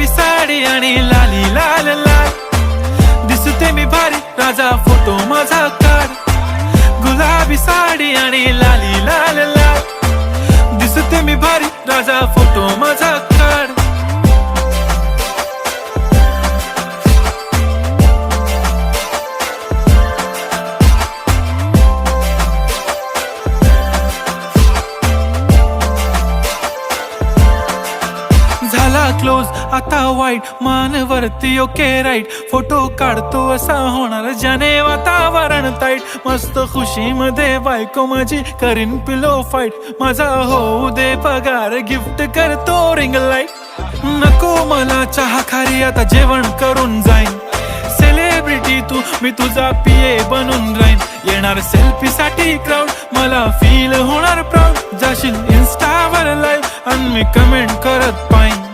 गुलाबी साडी आणि लाली लाल लाल, दिसते मी भारी, राजा फोटो माझा काढ. गुलाबी साडी आणि लाली लाल लाल, दिसते मी भारी, राजा फोटो माझा काढ. झाला क्लोज आता वाईट, मानवरती ओके राईट. फोटो काढतो असा होणार ज्याने वातावरण ताईट. मस्त खुशीमध्ये बायको माझी करीन पिलो फाईट. माझा होऊ दे पगार, गिफ्ट करतो रिंग लाईट. नको मला चहा खारी, आता जेवण करून जाईन. सेलिब्रिटी तू, मी तुझा पीए बनून राहीन. येणार सेल्फी साठी क्राऊड, मला फील होणार प्राऊड. जाशील इन्स्टावर लाईव्ह आणि मी कमेंट करत पाहिन.